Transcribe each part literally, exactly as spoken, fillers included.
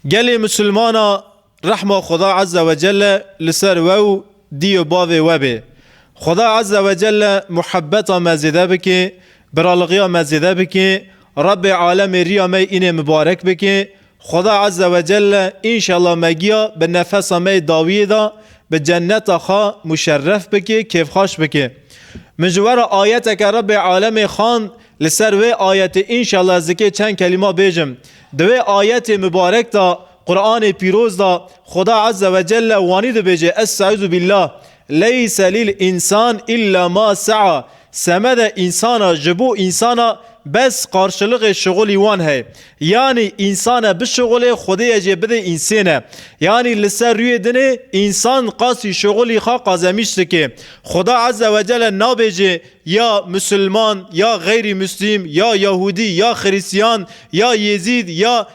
Gelê misilmana, rehma Xuda Azze ve Celle li ser we û dî û bavê we bê. Xuda Azze ve Celle muhebbeta me zêde bike, biralixiya me zêde bike, Rebbê alemê riya me înê mibarek bike. Xuda Azze ve Celle înşallah me giya bi nefesa me yê dawiyê de bi cenneta xwe muşerref bike, kêfxweş bike. Min ji we re ayeteke Rebbê alemê xwend, li ser wê ayetê înşallah ez dikê çend kelîma bêjim. Di wê ayetê mibarek de, Qur'anê pîroz de, Xuda Azze ve Celle wanî dibêje, Estaizu billah, "Leyse lil insan illa ma sa'a." Semede însana, ji bo însana bes qarşiliqê şixulî wan heye. Yanî însane bişixulê, Xwedêye jê bidê însêne. Yanî li ser rûyê dinê însan qasî şixulî xwe qazemîş dike. Xuda Azze ve Celle nabêje ya misilman, ya xeyrî mislîm, ya yahûdî, ya xirîstiyan, ya yêzîd, ya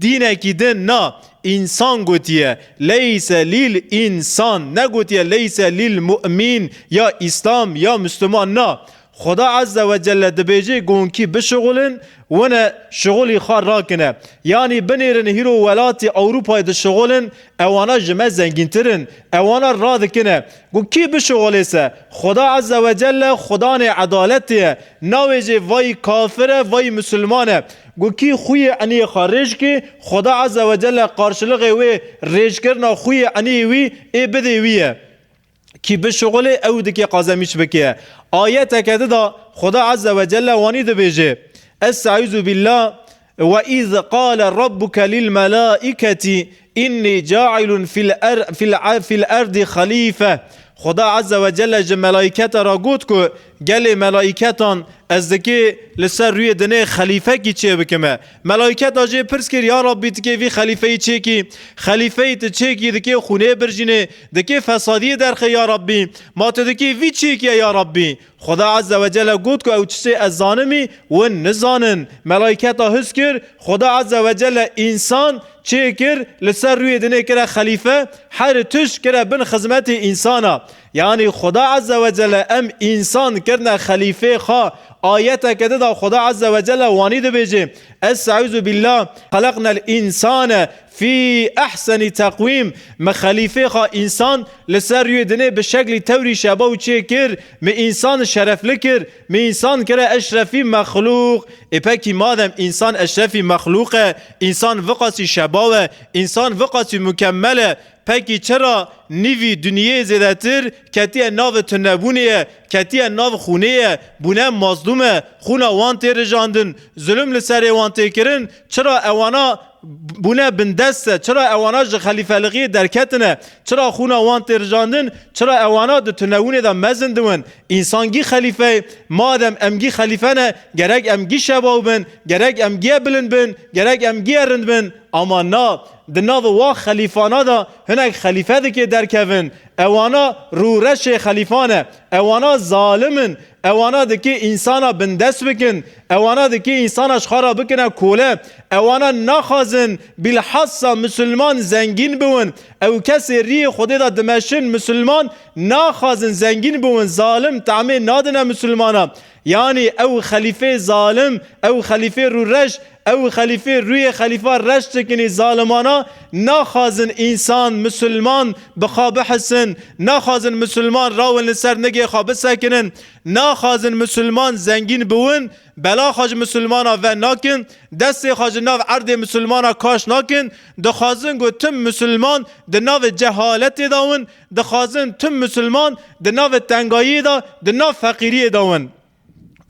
dînekî din, na. Însan gotiye. Leyse lil însan. Negotiye leyse lil mu'min, ya îslam, ya misliman, na. Xuda Azze ve Celle dibêje, gon kî bişixulin, wine şixulî xwe rakine. Yanî binêrin hîro welatê Ewropayê dişixulin, ewana ji me zengîntir in, ewana radikine. Gon kî bişixulê se, Xuda Azze ve Celle Xudanê edaletê ye. Nabêje vay kafir e, vay misilman e. Gon kî xwiyê eniyê xwe rêj kê, Xuda Azze ve Celle qarşiliqê wê rêjkirina xwiyê eniyê wî ê bidê wî ye. Kî bişixulê ew dikê qazemîş bike. Ayeteke di de Xuda Azze ve Celle wanî dibêje, Estaizu billah, "Ve iz qale rabbuke lil melaiketi inni cailun fil er-, fil a-, fil erdi xalife." Xuda Azze ve Celle ji melaiketa re got ku, "Gelê melaiketan ez dikê li ser rûyê dinê xelîfekî çê bikime." Melaiketa jê pirs kir, "Ya Rabbî, tu kê vî xelîfeyî çêkî? Xelîfeyî tu çêkî dikê xûnê birjînê, dikê fesadiyê derxê ya Rabbî. Ma tu dikê vî çêkiye ya Rabbî?" Xuda Azze ve Celle got ku, "Ew tiştê ez zanimî, win nizanin." Melaiketa his kir, Xuda Azze ve Celle însan çêkir, li ser rûyê dinê kire xelîfe, her tişt kire bin xizmetê însana. Yanî Xuda Azze ve Celle em însan kirine xelîfê xwe. Ayeteke di de Xuda Azze ve Celle wanî dibêje, Estaizu billah, "Xeleqnel însane fî ehsenî teqwîm." Me xelîfê xwe însan li ser rûyê dinê bi şeklî tewrî şebaw çê kir, me însan şerefli kir, me însan kire eşrefî mexlûq. Ê pekî madem însan eşrefî mexlûq e, însan viqasî şebaw e, însan viqasî mukemmel e, pekî çira nîvî dinyê zêdetir ketiye nav tunebûnê ye, ketiye nav xûnê ye, bûne mazlûm e, xûna wan tê rijandin, zulm li serê wan tê kirin, çira ewana bûne bindest e, çira ewana ji xelîfelixiyê derketine, çira xûna wan tê rijandin, çira ewana di tunewûnê de mezin diwin? Însan gî xelîfe ye, madem em gî xelîfe ne, gerek em gî şebaw bin, gerek em gî bilind bin, gerek em gî rind bin, ama na, di nav wa xelîfana de hinek xelîfe dikê derkevin. Ewana rûreşê xelîfan e. Ewana zalim in. Ewana dikê însana bindest bikin. Ewana dikê însana ji xwe re bikine kole. Ewana naxwazin bîlhassa misilman zengîn biwin. Ew kesê riyê Xwedê de dimeşin misilman naxwazin zengîn biwin. Zalim temê nadine misilmana. Yanî ew xelîfê zalim, ew xelîfê rûreş, ew xelîfê rûyê xelîfa reş dikinî zalimana, naxwazin însan, misilman bi xwe bihisin, naxwazin misilman rawin li ser nigê xwe bisekinin, naxwazin misilman zengîn biwin, bela xwe ji misilmana ve nakin, destê xwe ji nav erdê misilmana kaş nakin, dixwazin ku tim misilman di navê cehaletê de win, dixwazin tim misilman di navê tengayiyê de, di nav feqîriyê de win.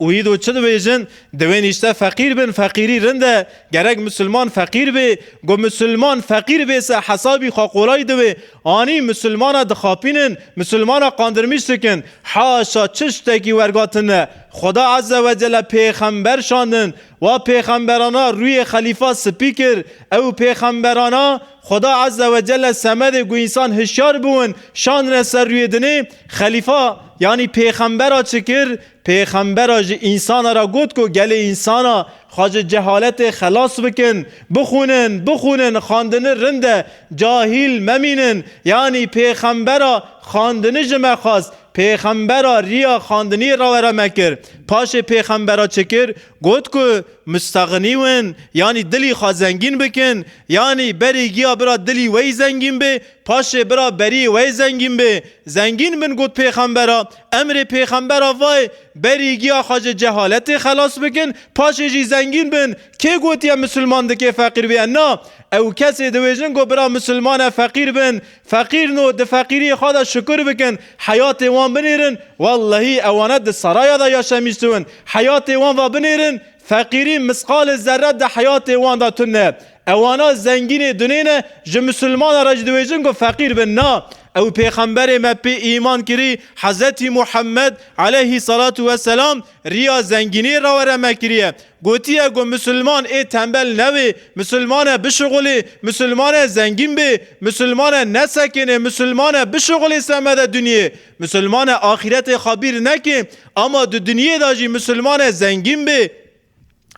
Û îdo çi dibêjin? Divên îşte feqîr bin, feqîrî rind e. Gerek misilman feqîr bê. Go misilman feqîr bê se hesabî xwe qolay divê. Anî misilmana dixapînin, misilmana qandirmîş dikin. Haşa çi ştekî wergatine. Xuda Azze ve Celle pêxember şandin. Wa pêxemberana rûyê xelîfa spî kir. Ew pêxemberana Xuda Azze ve Celle semedê ku însan hişyar biwin, şandine ser rûyê dinê. Xelîfa, yanî pêxembera çi kir? Pêxembera ji însana re got ku gelê însana xwe ji cehaletê xelas bikin, bixwînin, bixwînin, xwendini rind e, cahîl memînin. Yanî pêxembera xwendini ji me xwest. Pêxembera riya xandinî rawere me kir. Paşê pêxembera çi kir? Got ku mustexnî win, yanî dilî xwe zengîn bikin, yanî berî giya bira dilî wey zengîn bê, paşê bira beriyê wey zengîn bê. Zengîn bin, got pêxembera. Emrê pêxembera vayê, berî giya xwe ji cehaletê xelas bikin, paşê jî zengîn bin. Kê gotiye misilman dikê feqîr bê? Na, ew kesê dibêjin ku bira misilman e feqîr bin, feqîr no, di feqîriyê xwe de şukur bikin, heyatê wan binêrin, wellehî ewana di saraya de yaşamîş dibin. Heyatê wan va binêrin, feqîrî misqalê zerre di heyatê wan de tune. Ewana zengînê dunê ne, ji misilmana re jî dibêjin ku feqîr bin. Na, ew pêxemberê me pê îman kirî, Hezretî Muhammed aleyhî salatu weselam riya zengînî rawere me kiriye. Gotiye ku misilman ê tembel newê, misilman e bişixulê, misilman e zengîn bê, misilman e nesekênê, misilman e bişixulê semede dinyê, misilman e axîretê xwe bîr nekê, ama di dinyê de jî misilman e zengîn bê.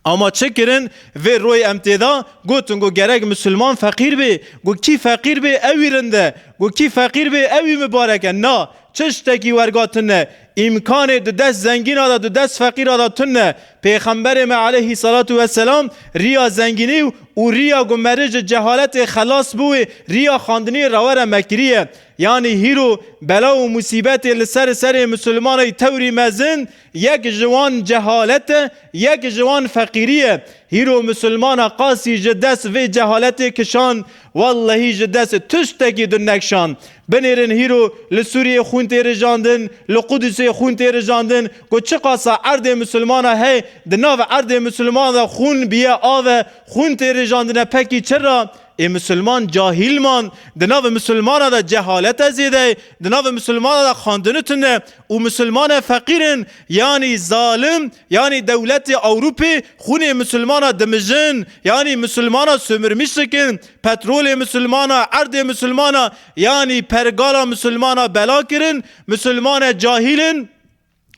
Ama çi kirin? Vê royê em tê de gotin ku gerek misilman feqîr bê, ku kî feqîr bê ewî rind e, ku kî feqîr bê ewî mibarek e. Na, çi tiştekî werga tune. Îmkanê di dest zengîna de, di dest feqîra de tune. Pêxemberê me aleyhî salatu weselam riya zengînî û riya ku meriv ji cehaletê xelas bûyê, riya xandinî rawere me kiriye. Yanî hîro bela û musîbetê li ser serê misilmanê tewrî mezin, yek ji wan cehalet e, yek ji wan feqîrî ye. Hîro misilmana qasî ji dest vê cehaletê kişand, wellehî ji dest tiştekî din nekişand. Binêrin hîro li Sûriyê xûn tê rijandin, li Qudusê xûn tê rijandin, ku çiqasa erdê misilmana hey, di nav erdê misilmana de xûn biye av e, xûn tê rijandine, pekî çi ra? Ê misilman cahîl man, di nav misilmana de cehalete zêde ye, di nav misilmana de xandini tune û misilmane feqîr in, yanî zalim, yanî dewletê Ewropê xûnê misilmana dimijin, yanî misilmana sömürmîş dikin, petrolê misilmana, erdê misilmana, yanî pergala misilmana bela kirin, misilmane cahîl in.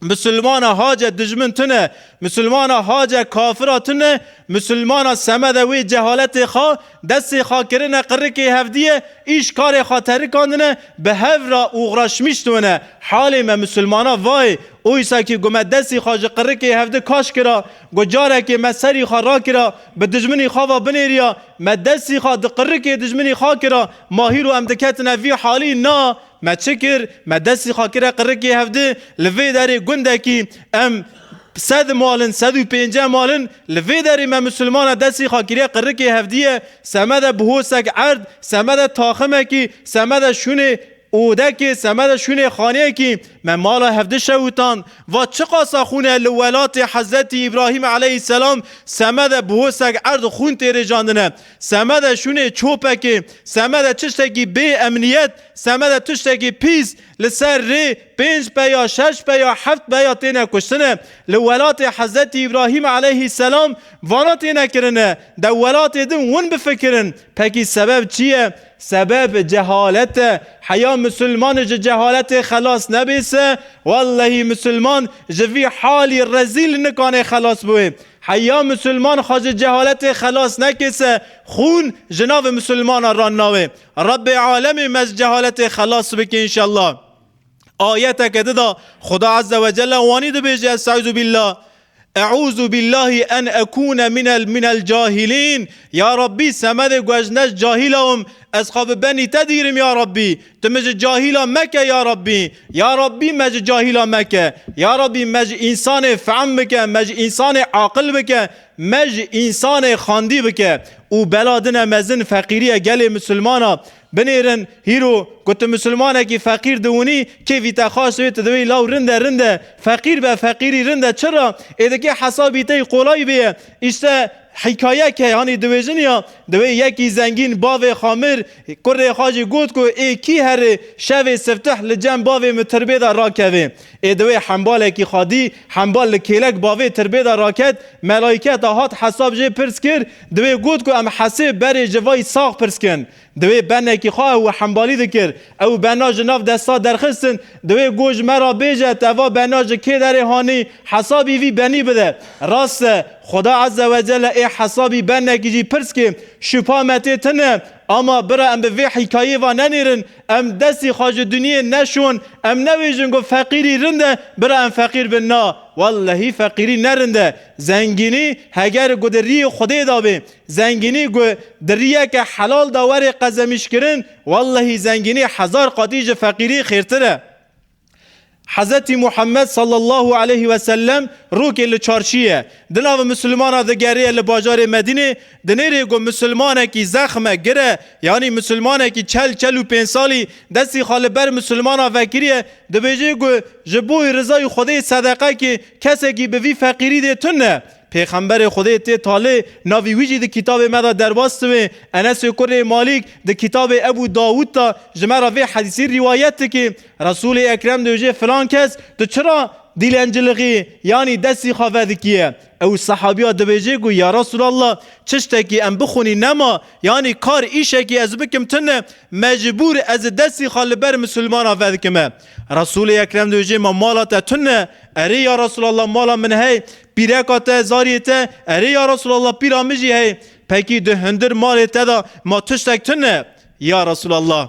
Misilmana hace dijmin tune, misilmana hace kafira tune, misilmana semede wê cehaletê xwe, destê xwe kirine qirikê hevdiye, îş karê xwe terikandine, bi hev re uğraşmîş dibine. Halê me misilmana vayê, oysa kî ku me destî xwe ji qirikê hevdi kaş kira, ku carekê me serî xwe rakira, bi dijminî xwe ve binêriya, me destî xwe di qirikê dijminî xwe kira, ma hîro em diketine vî halî? Na, me çi kir? Me destî xwe kire qirikê hevdi, li vê derê gundekî em sed mal in, sed û pêncî mal in, li vê derê me misilmana destî xwe kiriye qirikê hevdiye, semede bihosek erd, semede taximekî, semede şûnê odekê, semede şûnê xaneyekî, me mala hevdi şewitand. Va çiqasa xûn e li welatê Hezretî Îbrahîm aleyhîsselam, semede bihosek erd xûn tê rêjandine, semede şûnê çopekê, semede tiştekî bê emniyet, semede tiştekî pîs, li ser rê pênc peya, şeş peya, heft peya têne kuştine. Li welatê Hezretî Îbrahîm aleyhîsselam vana têne kirine. De welatê din win bifikirin. Pekî sebeb çi ye? Sebeb cehalet e. Heya misilman ji cehaletê xelas nebê se, wellehî misilman ji vî halî rezîl nikane xelas bûye. Heya misilman xwe ji cehaletê xelas neke se, xûn ji navê misilmana ran nawe. Rabbê alemê me ji cehaletê xelas bike înşallah. Ayeteke dida Xuda Azze ve Celle wanî dibêje, Estaizu billah. Eûzu billahi en ekûne minel, minel cahilîn. Ya Rabbî, semedê ku ez ne ji cahîla wim, ez xwe bi benî te dîrim ya Rabbî. Tu min ji cahîla meke ya Rabbî. Ya Rabbî, me ji cahîla meke. Ya Rabbî, me ji însanê fehm bike, me ji însanê aqil bike, me ji însanê xandî bike. Û bela dine mezin feqîriye gelê misilmana. Binêrin, hîro ku tu misilmanekî feqîr diwinî, kêfî te xaş dibe, tu dibê law rinde, rinde, feqîr be, feqîrî rinde, çira? Ê dikê hesabî te yî qolay bêye. Îşte hîkayek heye, hanî dibêjin ya, dibê yekî zengîn bavê xwe mir, kurê xwe jî got ku ê kî herê şevê siftih li cem bavê min tirbê de rakevê. Ê dibê hembalekî xwe dî, hembal li kêlek bavê tirbê de raket, melayketa hat hesab jê pirs kir, dibê got ku em hesê berê ji vay sax pirs kin. Divê benekî xwe ew hembalî dikir. Ew bena ji nav desta derxistin. Divê got ji me re bêje, te va bena ji kê derê hanî, hesabî vî benî bide. Rast e, Xuda Azze ve Celle ê hesabî benekî jî pirs kê. Şupa me tê tune. Ama bira em bi vê hîkayê va nenêrin, em destî xwe ji duniyê neşon, em nebêjin ku feqîrî rind e, bira em feqîr bin. Na, wellehî feqîrî ne rind e. Zengînî heger ku di riyê Xwedê de bê, zengînî ku di riyeke helal de were qezemîşkirin, wellehî zengînî hezar qatî ji feqîrî xêrtir e. Hezretî Muhammed sallallahu aleyhi ve sellem rûkê li çarşî ye. Di nav misilmana digeriye li bajarê Medînê, dinêrê ku misilmanekî zexm e, gir e, yanî misilmanekî çel, çel û pênc salî destî xwe li ber misilmana vekiriye, dibêje ku ji bo rizayî Xwedê sedeqekê kesekî bi vî feqîrî dê tune. Pêxemberê Xwedê tê talê, navî wî jî di kitabê me de derbas dibe. Enesê kurê Malîk di kitabê Ebû Dawûd de ji me re vê hedîsî rîwayet dike. Resûlê Ekrem dibêje, filan kes, tu çira dîlencilixî, yanî destî xwe vedikiye? Ew sehabiya dibêje ku, ya Resûlallah, tiştekî em bixwinî nema, yanî kar îşekî ez bikim tune, mecbûr ez destî xwe li ber misilmana vedikime. Resûlê Ekrem dibêje, ma mala te tune? Erê ya Resûlallah, mala min hey, pîreka te, zariyê te. Erê ya Resûlallah, pîra min jî hey. Pekî di hundir malê te de ma tiştek tune? Ya Resûlallah,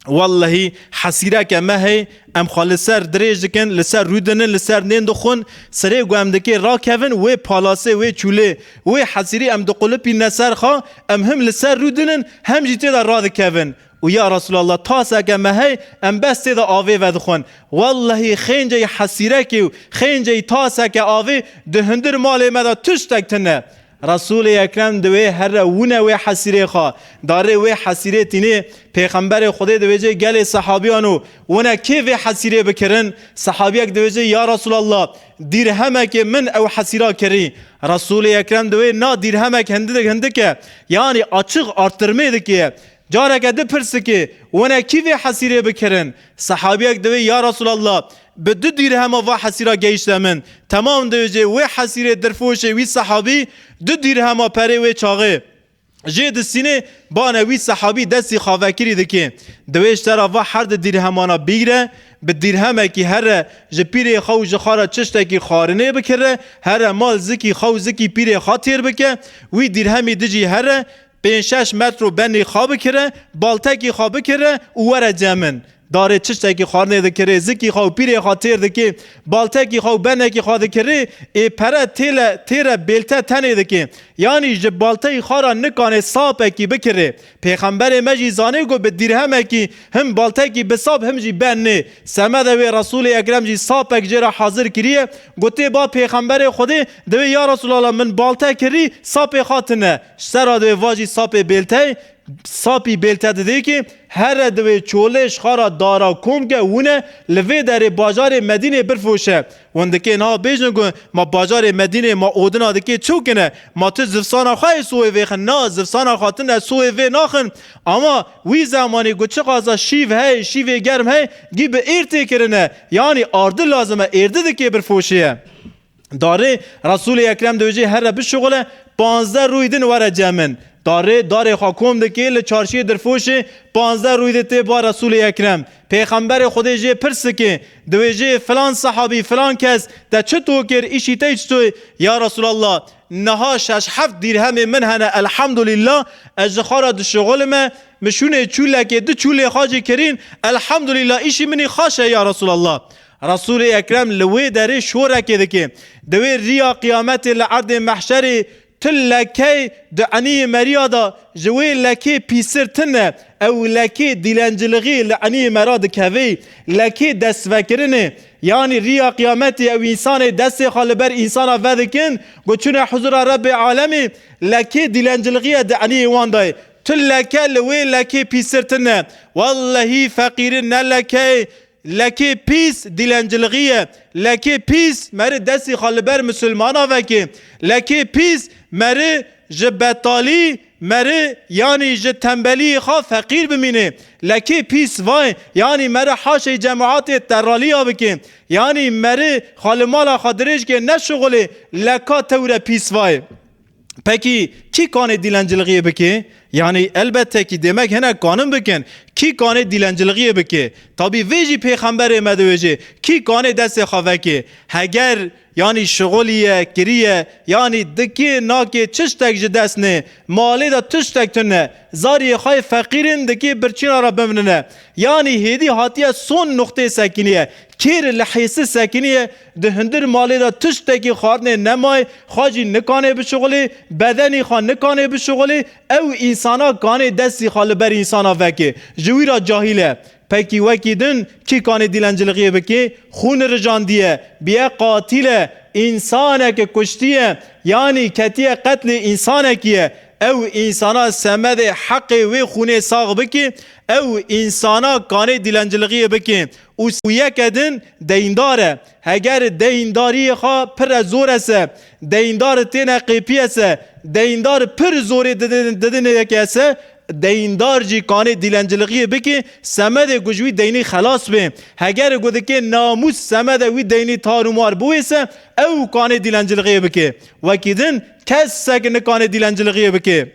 wellehî hesîreke me hey, em xwe li ser dirêj dikin, li ser rûdinin, li ser nên dixwin, sirê ku em dikê rakevin wê palasê, wê çûlê, wê hesîrî em diqulipîne ser xwe, em him li ser rûdinin, hem jî tê de radikevin. Û ya Resûlallah, taseke me hey, em bes tê de avê vedixwin. Wellehî xênceyî hesîrekê û xênceyî taseke avê di hundir malê me de tiştek tune. Resûlê Ekrem diwê here wine wê hesîrê xwe. Darê wê hesîrê tînê, Pêxemberê Xwedê dibêje, gelê sehabiyan û wine kê vê hesîrê bikirin? Sehabiyek dibêje, ya Resûlallah, dîrhemekê min ew hesîra kirî. Resûlê Ekrem diwê, na, dîrhemek hindik, hindik e. Yanî açiq arttirmê dike. Careke di pirs dike, wene kî vê hesîrê bikirin? Sehabiyek divê, ya Resûlallah, bi du dîrhema va hesîra gehişte min. Temam dibêje, wê hesîrê dirfoşê wî sehabî du dîrhema perê wê çaxê jê distînê, bane wî sehabî destî xwe vekirî dike. Divê ji te re va her di dîrhemana bîgre, bi dîrhemekî here ji pîrê xwe û ji xwe re tiştekî xwarinê bikire, here mal zikî xwe û zikî pîrê xwe têr bike, wî dîrhemî di jî here, pênc şeş metro benê xwe bikire, baltekî xwe bikire û were cem min. Darê tiştekî xwarinê dikirê, zikî xwe û pîrê xwe têr dikê, baltekî xwe û benekî xwe dikirê, ê pere têle, têre bêlte tenê dikê. Yanî ji balteyî xwe re nikanê sapekî bikirê. Pêxemberê me jî zanê ku bi dîrhemekî him baltekî bi sap him jî ben nê. Semede wê Resûlê Ekrem jî sapek jê re hazir kiriye. Gotê, ba Pêxemberê Xwedê, divê ya Resûlallah min balte kirî, sapê xwe tune. Ji ser re divê va jî sapê bêltey, sapî bêlte didê ki, here divê çolê ji xwe re dara kom ke wine li vê derê bajarê Medînê birfoşe. Hûn dikê niha bêjin ku ma bajarê Medînê ma odina dikê çi kine? Ma tu zivsana xwe yê soyê vêxin? Na, zivsana xwe tune soyê vê naxin. Ama wî zemanî ku çiqasa şîv hey, şîvê germ hey, gî bi êr tê kirine. Yanî ardi lazim e, êrdi dikê birfoşiye. Darê Resûlê Ekrem dibêje, here bişuxile, panzdeh rûy din were cem min. Darê, darê xwe kom dikê li çarşiyê dirfoşê, panzdeh rûy de tê ba Resûlê Ekrem. Pêxemberê Xwedê jê pirs dike, dibêje, filan sehabî, filan kes, te çito kir, îşî te çitoyê? Ya Resûlallah, niha şeş heft dîrhemê min hene, elhamdulillah, ez ji xwe re dişuxulime, min şûnê çûlekê, du çûlê xwe jî kirîn, elhamdulillah, îşî min î xweş e, ya Resûlallah. Resûlê Ekrem li wê derê şorekê dike. Di wê riya qiyametê li erdê mehşerê tu lekey di eniyê meriya de ji wê lekê pîstir tune. Ew lekê dîlencilixî li eniyê me re dikevê. Lekê destvekirinê. Yanî riya qiyametê ew însanê destê xwe li ber însana vedikin, ku çûne huzura Rebbê alemê, lekê dîlencilixî ye di eniyê wan de. Tu leke li wê lekê pîstir tune. Wellehî feqîrin ne lekey. Lekê pîs dîlencilixî ye. Lekê pîs meri destî xwe li ber misilmana veke. Lekê pîs meri ji betalî, meri yanî ji tembeliyê xwe feqîr bimîne. Lekê pîs vay, yanî meri haşê cemaatê teraliya bike. Yanî meri xwe li mala xwe dirêj ke neşixulê, leka tewre pîs vay. Pekî kî kanê dîlencilixiyê bike? Yanî elbette kî demek hinek kanin bikin, kî kanê dîlencilixiyê bike. Tabî vê jî pêxemberê me dibêje, kî kanê destê xwe veke. Heger yanî şixulî ye, kirî ye, yanî dikê nakê tiştek ji dest nê, malê de tiştek tune, zariyê xwe yê feqîr in dikê birçîna re bimrine. Yanî hêdî hatiye son nuqtê sekiniye, kêr li hêsi sekiniye, di hundir malê de tiştekî xwarinê nemaye, xwe jî nikanê bişixulê, bedenî xwe nikanê bişixulê, ew însana kanê destî xwe li ber însana veke. Ji wî re cahîl e. Pekî wekî din kî kanê dîlencilixiyê bikê? Xûn rijandiye, biye qatil e, însaneke kuştiye, yanî ketiye qetlê însanekî ye. Ew însana semedê heqê wê xûnê sax bikê, ew însana kanê dîlencilixiyê bikê. Û, û yeke din deyndar e. Heger deyndariyê xwe pir e zor e se, deyndar têne qêpiye se, deyndar pir zorê didin, didinê yeke se, deyndar jî kanê dîlencilixiyê bikê, semedê ku ji wî deynî xelas bê. Heger ku dikê namûs semede wî deynî tar û mar biwêse, ew kanê dîlencilixiyê bikê. Wekî din kesek nikanê dîlencilixiyê bikê.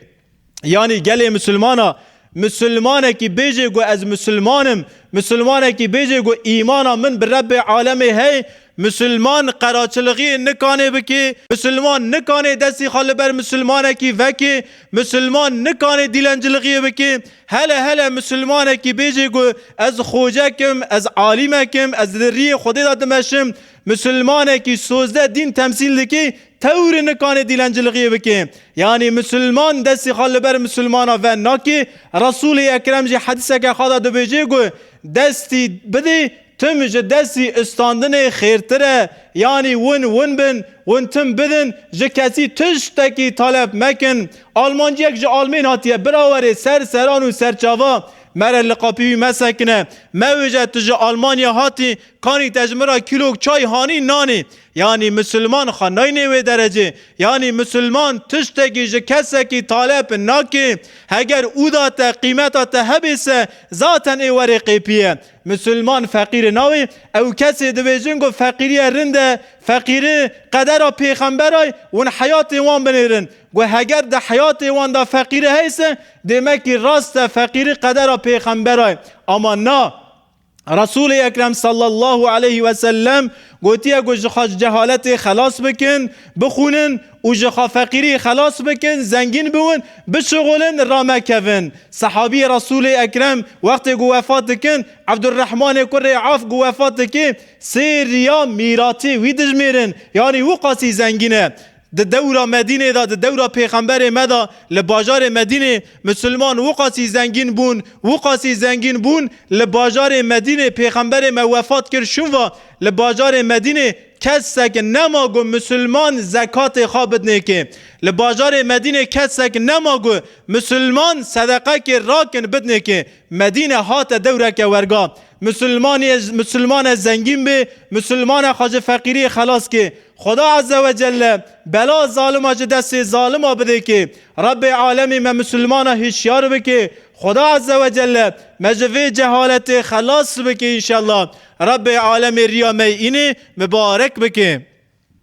Yanî gelê misilmana, misilmanekî bêje ku ez misilman im, misilmanekî bêje ku îmana min bi Rebbê alemê hey, misilman qeraçilixiyê nikanê bikê, misilman nikanê destî xwe li ber misilmanekî vekê, misilman nikanê dîlencilixiyê bikê. Hele hele misilmanekî bêje ku ez xocekim, ez alîmekim, ez di riyê Xwedê de dimeşim, misilmanekî sozde dîn temsîl dikê, tewr nikanê dîlencilixiyê bikê. Yanî misilman destî xwe li ber misilmana ve nakê. Resûlê Ekrem jî hedîseke xwe de dibêje ku destî bidê, tim ji destî istandinê xêrtir e. Yanî win win bin, win tim bidin, ji kesî tiştekî talep mekin. Almanciyek ji Almên hatiye, bira were ser seran û ser çava, mere li qapî wî mesekine. Mewêje tu ji Almanya hatî, kanî te ji min re kîlok çay hanî nanî. Yanî misilman xwe nayne wê derecê. Yanî misilman tiştekî ji kesekî talep nake. Heger ûda te, qîmeta te hebê se, zaten ê werê qêpiye. Misilman feqîrê nawê, ew kesê dibêjin ku feqîriye rind e, feqîri qedera pêxemberay, win heyatê wan binêrin. Ku heger di heyatê wan de feqîri heyse, demekî rast e feqîri qedera pêxemberay. Ama na, Resûlê Ekrem sallallahu aleyhi ve sellem gotiye ku ji xwe ji cehaletê xelas bikin, bixwînin û ji xwe feqîrî xelas bikin, zengîn biwin, bişixulin, ramekevin. Sehabiyê Resûlê Ekrem wextê ku wefat dikin, Ebdurrehmanê kurê Af ku wefat dike, sê riya mîratê wî dijmêrin, yanî wiqasî zengîn e. Di dewra Medînê de, di dewra Pêxemberê me de, li bajarê Medînê misilman wiqasî zengîn bûn, wiqasî zengîn bûn, li bajarê Medînê Pêxemberê me wefat kir, şûn va, li bajarê Medînê kesek nema ku misilman zekatê xwe bidnêkê. Li bajarê Medînê kesek nema ku misilman sedeqekê rakin bidnêkê. Medîne hate dewreke werga. Misilmanê, misilmane zengîn bê, misilmane xwe ji feqîriyê xelas kê. Xuda Azze ve Celle bela zalima ji destê zalima bidê kê. Rebbê alemê me misilmana hişyar bike. Xuda Azze ve Celle me ji vê cehaletê xelas bike înşallah. Rebbê alemê riya me înê mibarek bike.